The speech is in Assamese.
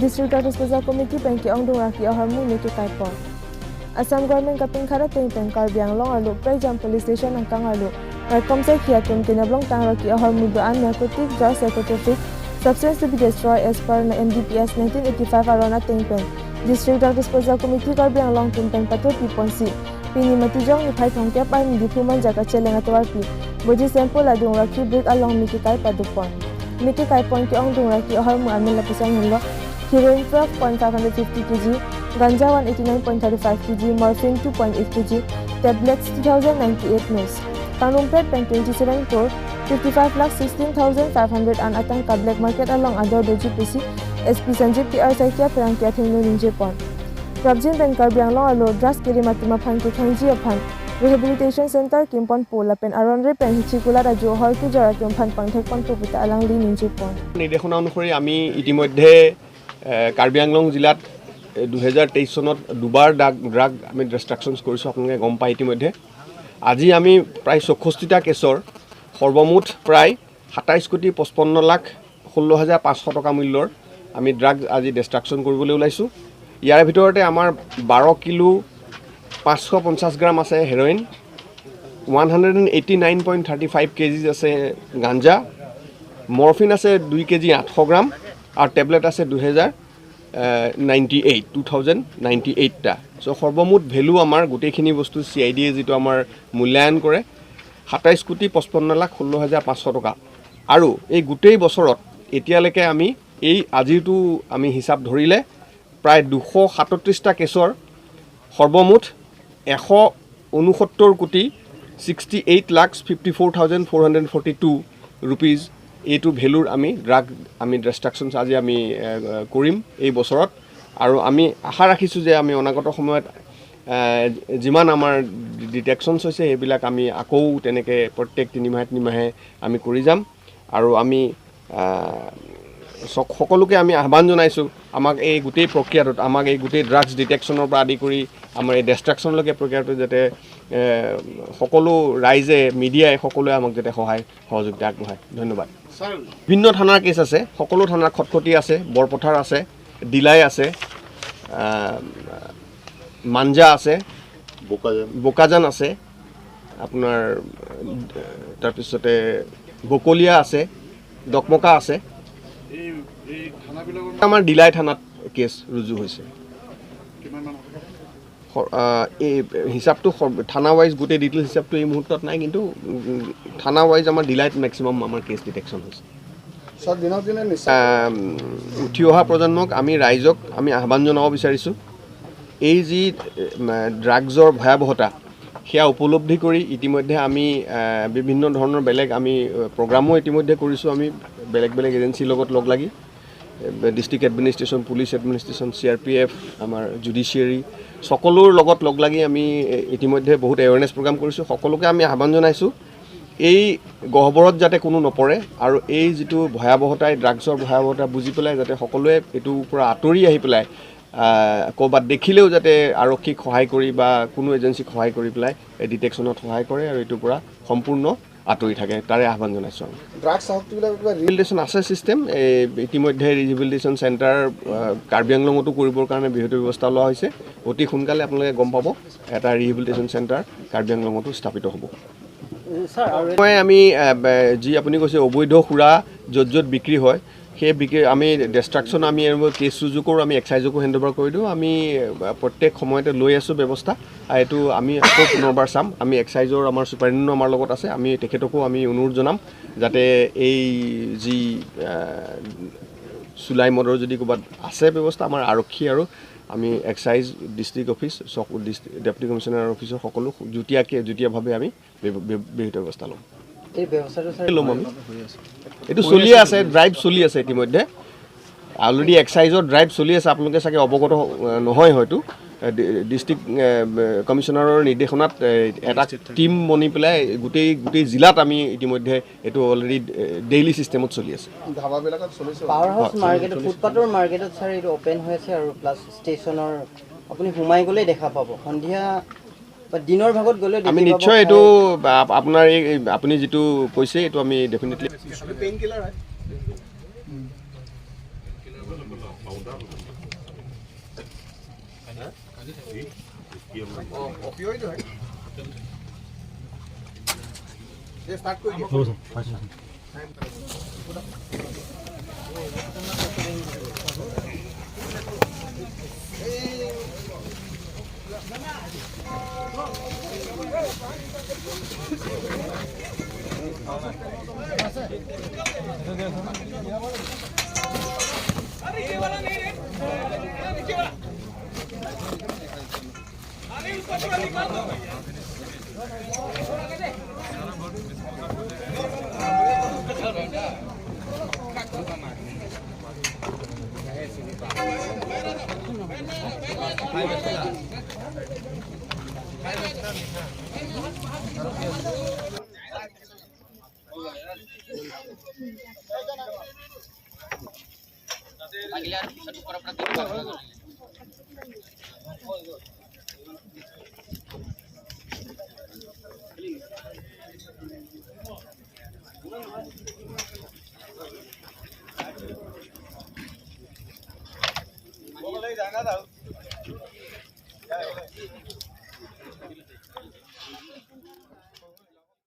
District Drug Disposal Committee pen ki ong dung ra ki ahar mu ni ki kai pon. Assam Government kapin khara teng pen Karbi Anglong alu Praijam Police Station ang kang alu Rai komsai khia tum kinablong tang ra ki ahar mu ba an narcotic drug psychotropic substance to be destroyed as per na NDPS 1985 arona teng pen District Drug Disposal Committee Karbi Anglong tum pen pato pi ponsi pini matijong ni phai thong kep ai mi phuman jaka chelenga tawar pi boji sample adung ra ki brick along mi ki kai padupon mi ki kai pon ki ong dung ra ki ahar mu amil la pisang hinlo heroin 12.550 kg, ganja 189.35 kg, morphine 2.8 kg, tablets 2098 nos. Kanung plate pen 27 crore 55 lakh 16,500 an atang ka black market along ador doji PC SP Sanjeev PR Saikia perang kia thengno ninje pon. Prabjin pen Karbi Anglong alo drugs kiri matuma phan ki khangji phan rehabilitation center kimpon pola pen aron re pen hichikula rajo hor ki jara kim phan pangthek pon pupita alang li ninje pon. নিৰ্দেশনা অনুসৰি আমি ইতিমধ্যে কাৰ্বি আংলং জিলাত 2023 চনত দুবাৰ ড্ৰাগ আমি ডিষ্ট্ৰাকশ্যনছ কৰিছোঁ, আপোনালোকে গম পায় ইতিমধ্যে। আজি আমি প্ৰায় 64টা কেছৰ সৰ্বমুঠ প্ৰায় 27 কোটি 55 লাখ 16 হাজাৰ 500 টকা মূল্যৰ আমি ড্ৰাগ আজি ডিষ্ট্ৰাকশ্যন কৰিবলৈ ওলাইছোঁ। ইয়াৰ ভিতৰতে আমাৰ 12 কিলো 550 গ্ৰাম আছে হেৰইন, 189.35 কেজিজ আছে গাঞ্জা, মৰফিন আছে 2 কেজি 800 গ্ৰাম আৰু টেবলেট আছে 2098, 2098টা। চ' সৰ্বমুঠ ভেলু আমাৰ গোটেইখিনি বস্তু চি I ডিয়ে যিটো আমাৰ মূল্যায়ন কৰে 27 কোটি 55 লাখ 16 হাজাৰ 500 টকা। আৰু এই গোটেই বছৰত এতিয়ালৈকে আমি এই আজিৰটো আমি হিচাপ ধৰিলে প্ৰায় 237টা কেছৰ সৰ্বমুঠ 169 কোটি 68 lakh 54,442 rupees এইটো ভেলুৰ আমি ড্ৰাগ আমি ডিষ্ট্ৰাকশ্যনছ আজি আমি কৰিম এই বছৰত। আৰু আমি আশা ৰাখিছোঁ যে আমি অনাগত সময়ত যিমান আমাৰ ডিটেকশ্যনছ হৈছে, সেইবিলাক আমি আকৌ তেনেকৈ প্ৰত্যেক তিনিমাহে তিনিমাহে আমি কৰি যাম। আৰু আমি সকলোকে আমি আহ্বান জনাইছোঁ, আমাক এই গোটেই প্ৰক্ৰিয়াটোত, আমাক এই গোটেই ড্ৰাগছ ডিটেকশ্যনৰ পৰা আদি কৰি আমাৰ এই ডেষ্ট্ৰাকশ্যনলৈকে প্ৰক্ৰিয়াটো যাতে সকলো ৰাইজে, মিডিয়াই, সকলোৱে আমাক যাতে সহায় সহযোগিতা আগবঢ়ায়। ধন্যবাদ। বিভিন্ন থানাৰ কেছ আছে, সকলো থানাৰ খটখটি আছে, বৰপথাৰ আছে, ডিলাই আছে, মাঞ্জা আছে, বোকাজান আছে আপোনাৰ, তাৰপিছতে বকলীয়া আছে, ডকমকা আছে। আমাৰ ডিলাই থানাত কেছ ৰুজু হৈছে। এই হিচাপটো থানা ৱাইজ গোটেই ডিটেইল হিচাপটো এই মুহূৰ্তত নাই, কিন্তু থানা ৱাইজ আমাৰ ডিলাইত মেক্সিমাম আমাৰ কেছ ডিটেকশ্যন হৈছে। উঠি অহা প্ৰজন্মক আমি, ৰাইজক আমি আহ্বান জনাব বিচাৰিছোঁ, এই যি ড্ৰাগছৰ ভয়াৱহতা সেয়া উপলব্ধি কৰি ইতিমধ্যে আমি বিভিন্ন ধৰণৰ বেলেগ আমি প্ৰগ্ৰামো ইতিমধ্যে কৰিছোঁ। আমি বেলেগ বেলেগ এজেঞ্চিৰ লগত লগ লাগি, district administration, police administration, CRPF, আমাৰ জুডিচিয়াৰী, সকলোৰ লগত লগ লাগি আমি ইতিমধ্যে বহুত এৱেৰনেছ প্ৰগ্ৰাম কৰিছোঁ। সকলোকে আমি আহ্বান জনাইছোঁ, এই গহ্বৰত যাতে কোনো নপৰে আৰু এই যিটো ভয়াৱহতাই, ড্ৰাগছৰ ভয়াৱহতা বুজি পেলাই যাতে সকলোৱে এইটোৰ পৰা আঁতৰি আহি পেলাই ক'ৰবাত দেখিলেও যাতে আৰক্ষীক সহায় কৰি বা কোনো এজেঞ্চিক সহায় কৰি পেলাই এই ডিটেকশ্যনত সহায় কৰে আৰু এইটোৰ পৰা সম্পূৰ্ণ আঁতৰি থাকে, তাৰে আহ্বান জনাইছোঁ আমি। ড্ৰাগছ আসক্তিবিলাক কিবা ৰিহেবিলিটেশ্যন আছে ছিষ্টেম। এই ইতিমধ্যে ৰিহেবিলিটেশ্যন চেণ্টাৰ কাৰ্বি আংলঙতো কৰিবৰ কাৰণে বৃহৎ ব্যৱস্থা লোৱা হৈছে। অতি সোনকালে আপোনালোকে গম পাব, এটা ৰিহেবিলিটেশ্যন চেণ্টাৰ কাৰ্বি আংলঙতো স্থাপিত হ'ব। মই আমি যি আপুনি কৈছে, অবৈধ সুৰা য'ত য'ত বিক্ৰী হয়, সেই বিক্ৰী আমি ডেষ্ট্ৰাকশ্যন, আমি কেছ ৰুজু কৰোঁ, আমি এক্সাইজকো হেণ্ড অভাৰ কৰি দিওঁ। আমি প্ৰত্যেক সময়তে লৈ আছোঁ ব্যৱস্থা আৰু এইটো আমি আকৌ পুনৰবাৰ চাম। আমি এক্সাইজৰ আমাৰ ছুপাৰিণ্টেণ্ডেণ্টো আমাৰ লগত আছে, আমি তেখেতকো আমি অনুৰোধ জনাম যাতে এই যি চুলাই মদৰ যদি ক'ৰবাত আছে ব্যৱস্থা, আমাৰ আৰক্ষী আৰু আমি excise district office, district deputy commissioner অফিচৰ সকলো যুটীয়াভাৱে আমি বিহিত ব্যৱস্থা ল'ম। এই ব্যৱস্থাটো ছাৰ ল'ম আমি। এইটো চলিয়ে আছে, ড্ৰাইভ চলি আছে। ইতিমধ্যে অলৰেডি এক্সাইজৰ ড্ৰাইভ চলি আছে। আপোনালোকে চাগে অৱগত নহয় হয়তো। ডিষ্ট্ৰিক্ট কমিশ্যনাৰৰ নিৰ্দেশনাত এটা টীম বনি পেলাই গোটেই গোটেই জিলাত আমি ইতিমধ্যে এইটো অলৰেডি ডেইলি ছিষ্টেমত চলি আছে। ধাবাবিলাকত চলিছে। পাৱাৰ হাউচ মাৰ্কেটত, ফুটপাথৰ মাৰ্কেটত ছাৰ এইটো অ'পেন হৈ আছে আৰু প্লাছ ষ্টেচনৰ আপুনি সোমাই গ'লেই দেখা পাব, সন্ধিয়া বা দিনৰ ভাগত গ'লেও আমি দেখি পাব। নিশ্চয় এইটো আপোনাৰ এই আপুনি যিটো কৈছে, এইটো আমি ডেফিনেটলি পেইন কিলাৰ হয়। अगल्या